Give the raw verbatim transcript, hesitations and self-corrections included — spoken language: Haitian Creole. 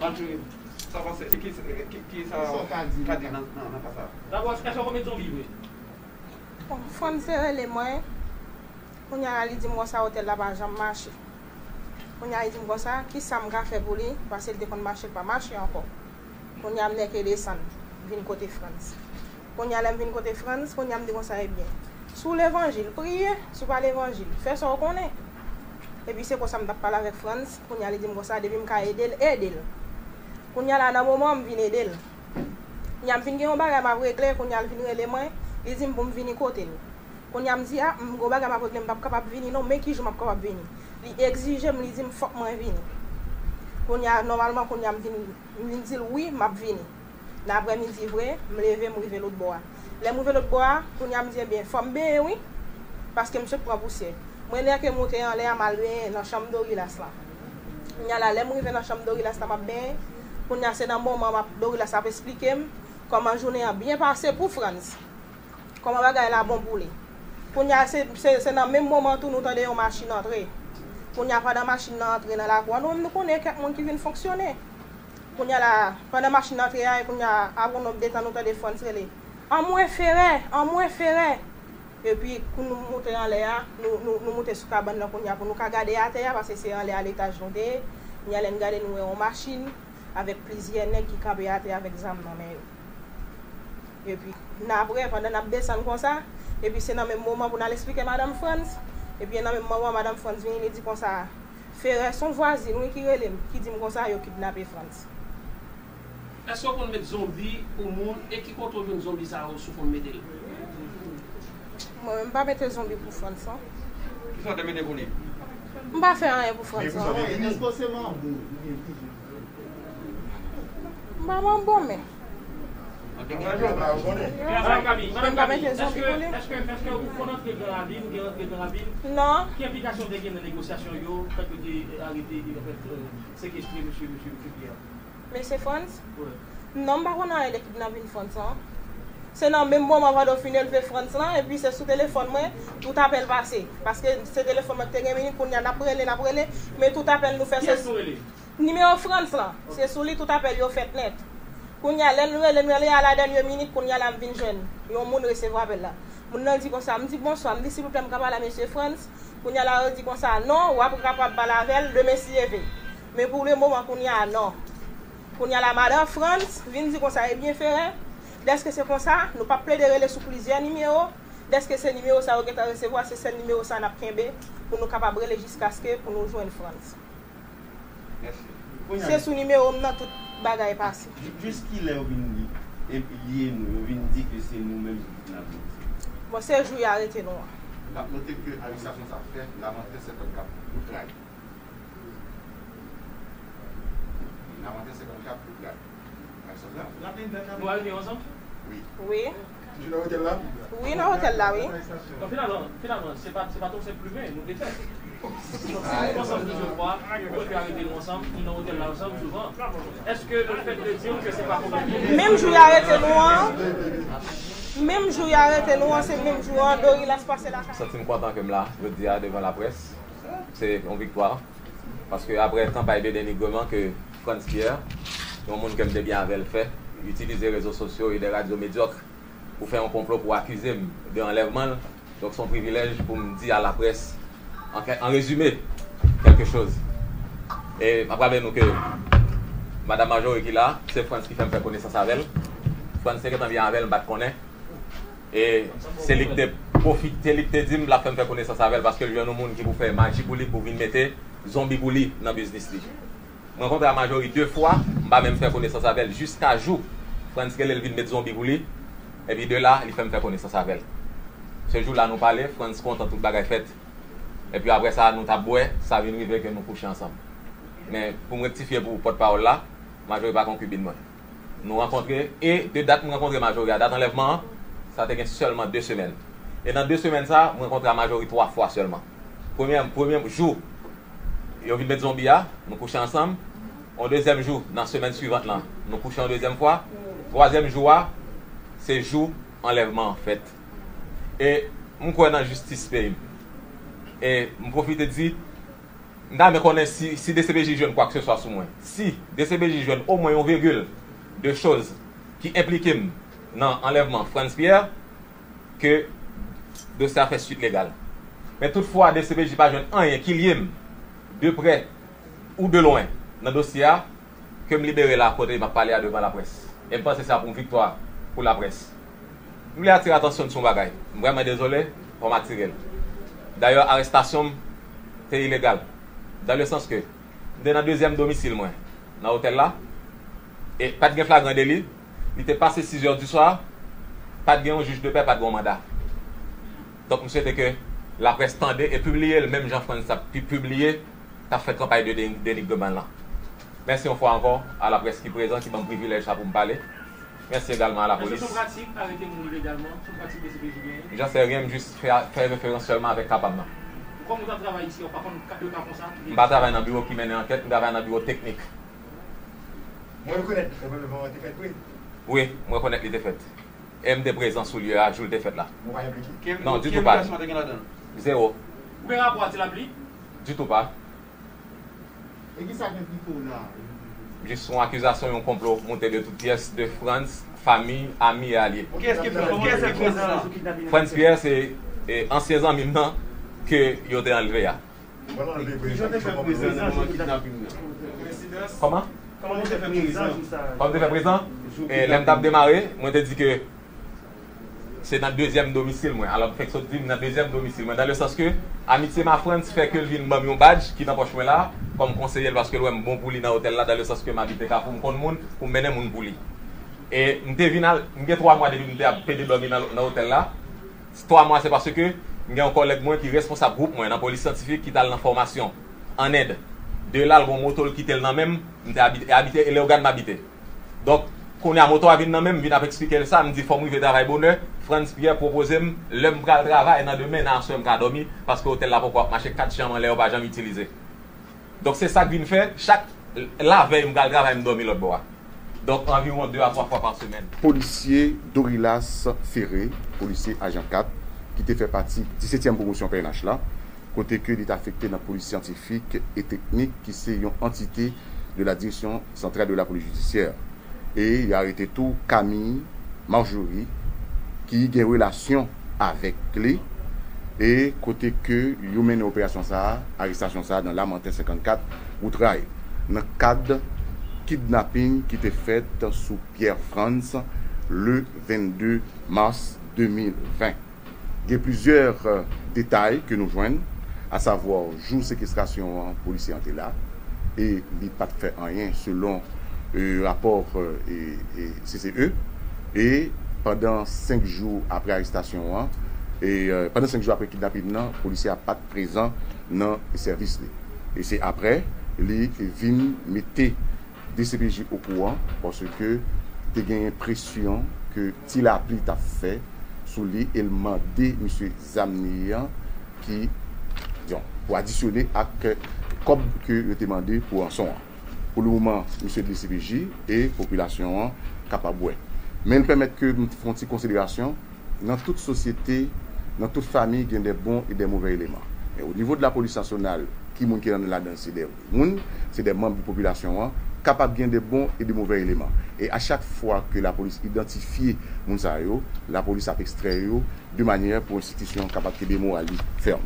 Sa pase, ki, ki, ki, ki sa w ka di nan, nan, nan ka sa? Dabò, èske w konn met zonbi vre? Bon, Frantz te rele mwen. Kounye a la, li di m konsa, otèl la pa janm mache. Kounye a, li di m konsa, ki sa m ka fè pou li, paske l te konn mache, l pa mache ankò. Kounye a, m nèke desann, vin kote Frantz. Kounye a, lè m vin kote Frantz, kounye a, m di konsa, ebyen, si w levanjil, priye, si w pa levanjil, fè sa w konnen. Epi se konsa m t ap pale avèk Frantz, kounye a, li di m konsa, depi m ka ede l, ede l. Kounye a la, nan moman an, m vin ede l. Kounye a, m fin gen yon bagay m ap regle, kounye a, l vin rele mwen, li di m pou m vini kote l. Kounye a, m di, a, m gen yon bagay m ap regle, m p ap kapab vini non, men ki jou m ap kapab vini? Li egzije m, li di m fòk mwen vini. Kounye a, nòmalman, kounye a, m vin, m vin di l wi, m ap vini. Nan aprèmidi vre, m leve, m rive lòt bò a. Lè m rive lòt bò a, kounye a, m di, ebyen, fò m benyen wi, paske m sot pran pousyè. Mwen nèke moute anlè a, m al benyen nan chanm Dorilas lan. Kounye a la, lè m rive nan chanm Dorilas lan, m ap benyen. Kounye a, se nan moman m ap, Dorilas ap esplike m kòman jounen an byen pase pou Frantz. Kòman bagay la bon pou li. Kounye a, se, se, se nan menm moman tou nou tande yon machin antre. Kounye a, pandan machin nan antre nan lakou an, nou menm nou konnen kèk moun ki vin fonksyone. Kounye a la, pandan machin nan antre a, e kounye a, apre yon nòt de tan, nou tande Frantz rele, anmwe Ferè! Anmwe Ferè! Epi, kou nou moute anlè a, nou, nou, nou moute sou kabann nan kounye a pou nou ka gade atè a, paske se anlè a letaj nou te ye. Kounye a, lè n gade, nou wè yon machin avèk plizyè nèg ki kanpe atè a avèk zam nan men yo. Epi, n apre, pandan n ap desann konsa, epi se nan menm moman pou n al esplike madanm Frantz, epi nan menm moman, madanm Frantz vini, li di konsa, Ferè, se yon vwazin, wi, ki rele m, ki di m konsa yo kidnape Frantz. Èske w konn met zonbi pou moun, e ki kote w jwenn zonbi sa yo si w konn mete l? Mwen menm, m pa mete zonbi pou Frantz, non. Kisa w te mete pou li? M pa fè anyen pou Frantz, non. Èske w se manbo? M pa manbo, men. Madanm Kami, madanm Kami, èske, èske, èske ou konn antre Gran Ravin, ou gen antre Gran Ravin? Non. Ki enplikasyon w te gen nan negosyasyon yo, fèt yo te arete, anfèt, sekestre mesye, mesye, mesye Pierre? Mesye Frantz? Wi. Non, m pa konn anyen de kidnapin Frantz lan. Se nan menm moman pandan w fin elve Frantz lan, epi se sou telefòn mwen, tout apèl pase. Paske se telefòn mwen ki te gen minit, kounye a n ap rele, n ap rele, men tout apèl nou fè se. Kiyès nou rele? Nimewo Frantz lan, se sou li tout apèl yo fèt nèt. Kounye a, lè n rele, n rele a la dènye minit, kounye a la m vin jwenn yon moun resevwa apèl la. Moun nan di konsa, m di, bonswa, m di, silvouplè, m ka pale a mesye Frantz? Kounye a la, yo di konsa, non, w ap kapab pale avè l demen si Dye vle. Men pou le moman, kounye a, non. Kounye a la, madan Frantz vin di konsa, ebyen, Ferè, dèske se konsa, nou p ap plede rele sou plizyè nimewo, dèske se nimewo sa yo gentan resevwa, se sèl nimewo sa n ap kenbe pou nou kapab rele jiskaske pou nou jwenn Frantz. Mèsi. Se sou nimewo m nan tout bagay pase. Jis kilè yo vin li, epi li e nou, yo vin di ke se nou menm ki kidnape misye? Bon, se jou y arete nou an. N ap note ke arestasyon sa fèt nan maten sèt è k ap bout ray. Nan maten sèt è k ap bout ray. Nou al gen ansanm? Wi. Wi. Toujou nan otèl la? Wi, nan otèl la, wi. Bon, finalman, finalman, se pa, se pa t yon senp plimen, nou te fè. Nou ansanm plizyè fwa, nou te arete nou ansanm, nou nan otèl la ansanm souvan. Èske le fèt de dire ke se pa konpèt? Menm jou y arete nou an, menm jou y arete nou an, se menm jou an, Dorilas pase lakay. Santi m kontan ke m la, jodi a, devan laprès. Se yon viktwa. Paske aprè kanpay de denigreman ke Frantz Pierre, yon moun ke m te byen avè l, fè, itilize rezo sosyo e de radyo medyòk pou fè yon konplo pou akize m de anlèvman l. Donk, se yon privilèj pou m di a laprès, an, an rezime, kèlke choz. E m ap raple nou ke Madanm Marjorie ki la, se Frantz ki fè m fè konesans avè l. Frantz te gentan byen avè l, m pa t konnen. E se li ki te pwofite, li ki te di m l ap fè m fè konesans avè l, paske l jwenn yon moun ki pou fè maji pou li, pou vin mete zonbi pou li nan biznis li. M rankontre a Marjorie de fwa, m pa menm fè konesans avè l jiska jou Frantz rele l vin met zonbi pou li, epi de la, li fè m fè konesans avè l. Se jou la nou pale, Frantz kontan, tout bagay fèt. Epi aprè sa, nou t ap bwè, sa vin rive ke nou kouche ansanm. Men, pou m rektifye pou pòtpawòl la, Marjorie pa konkibin mwen. Nou rankontre, e de dat m rankontre Marjorie a, dat anlèvman an, sa te gen sèlman de semèn. E nan de semèn sa, m rankontre a Marjorie twa fwa sèlman. Premyè, premye jou, yo vin met zonbi a, nou kouche ansanm. On dezyèm jou, nan semèn swivant lan, nou kouche on dezyèm fwa. Twazyèm jou a, se jou anlèvman an fèt. E m kwè nan jistis peyi m. E m pwofite di, M ta renmen konnen si, si D C P J jwenn kwakseswa sou mwen. Si D C P J jwenn omwen yon vigil de choz ki enplike m nan anlèvman Frantz Pierre, ke dosye a fè swit legal. Men toutfwa D C P J pa jwenn anyen ki lye m de prè ou de lwen nan dosye a, ke m libere la kote m ap pale a devan laprès. E m panse sa pou yon viktwa pou laprès. M vle atire atansyon n sou yon bagay. M vrèman dezole, fò m atire l. Dayè, arestasyon m te ilegal. Dan le sans ke m te nan dezyèm domisil mwen nan otèl la. E pa t gen flagran deli. Li te pase sizè di swa. Pa t gen yon jij de pè, pa t gen yon manda. Donk, m swete ke laprès tande e pibliye l menm jan Frantz t ap pi-, pibliye, t ap fè kanpay de deni-, denigreman lan. Mèsi yon fwa ankò a laprès ki prezan, ki ban m privilèj sa pou m pale. Mèsi egalman a lapolis. Èske se yon pratik arete moun ilegalman? Se yon pratik D C P J genyen? J'en sais rien, m jis fè, fè referans sèlman avèk ka pa m nan. Kòm ou t ap travay isi a, ou pa konn ka, de ka konsa? M pa travay nan biwo ki mennen ankèt, m travay nan biwo teknik. Mwen rekonèt, rekonèt te fèt, wi. Wi, m rekonèt li te fèt. E m te prezan sou lye a, jou l te fèt la. Mwen pa enplike. Non, ditou pa. Kèm plasman te gen ladan l? Zewo. Ou gen rapò a ti lapli? Ditou pa. E ki sa k enplike w la? Jis yon akizasyon, yon konplo moute de tout pyès de Frantz, fanmi, ami e alye. Kiyès ki Frantz? Kiyès ki Frantz la? Frantz Pierre se, e, ansyen zanmi m nan ke yo te anlve a. Kijan te fè prezan nan moman kidnaping nan? Kòman? Kòman te fè prezan? Kòman te fè prezan? E, lè m t ap demare, mwen te di ke se nan dezyèm domisil mwen. Alò, m fèk sot di m nan dezyèm domisil mwen. Dan le sans ke amitye m a Frantz fè ke l vin ban m yon badj ki nan pòch mwen la, kòm konseye l, paske l wè m bon pou li nan otèl la, dan le sans ke m abite Kafou, m konn moun, pou m mennen moun pou li. E m te vin al, m gen twa mwa depi m te ap pede dòmi nan, nan otèl la. Twa mwa, se paske m gen yon kòlèg mwen ki responsab gwoup mwen nan polis syantifik ki t al nan fòmasyon ann End. De la, l gen yon moto l kite l nan men m, m te abite, e abite, e Leyogàn m abite. Donk, kounye a moto a vin nan men m, m vin ap eksplike l sa, m di fò m rive travay bonè. Frantz Pierre pwopoze m, lè m pral travay nan demen, nan aswè m ka dòmi, paske otèl la poko ap mache, kat chanm anlè yo pa janm itilize. Donk, se sa k vin fè, chak lavèy m pral travay, m dòmi lòt bò a. Donk, anviwon de a twa fwa pa semèn. Polisye Dorilas Ferré, polisye ajan kat, ki te fè pati disetyèm pwomosyon P N H la, kote ke li t afekte nan polis syantifik e teknik, ki se yon antite de la Direction Centrale de la Police Judiciaire. E y arete tou Camille Marjorie, ki gen relasyon avèk li, e kote ke yo mennen operasyon sa a, arestasyon sa a, nan Lamanten senkannkat, Wout Ray, nan kad kidnaping ki te fèt sou Pierre Frantz le vennde mas de mil ven. Gen plizyè, euh, detay ke nou jwenn, asavwa jou sekestrasyon an, polisye an te la, e li pa t fè anyen selon, euh, rapò, euh, e, e C C E. E pandan senk jou apre arestasyon an, e, euh, pandan senk jou apre kidnaping nan, polisye a pa t prezan nan sèvis li. E se apre, li vin mete D C P J okouran, paske te genyen presyon ke Ti Lapli t ap fè sou li, e l mande misye zam li an ki, bon, pou adisyone ak kòb ke yo te mande pou ranson an. Pou le moman, misye D C P J e popilasyon an kapab wè. Men l pèmèt ke m fè yon ti konsiderasyon. Nan tout sosyete, nan tout fanmi, gen de bon e de move eleman. Men o nivo de lapolis nasyonal, ki moun ki anndan ladan l, se de moun, se de manm de popilasyon an, kapab gen de bon e de move eleman. E a chak fwa ke lapolis idantifye moun sa yo, lapolis ap ekstrè yo, de manyè pou enstitisyon an kapab kenbe moral li fèm.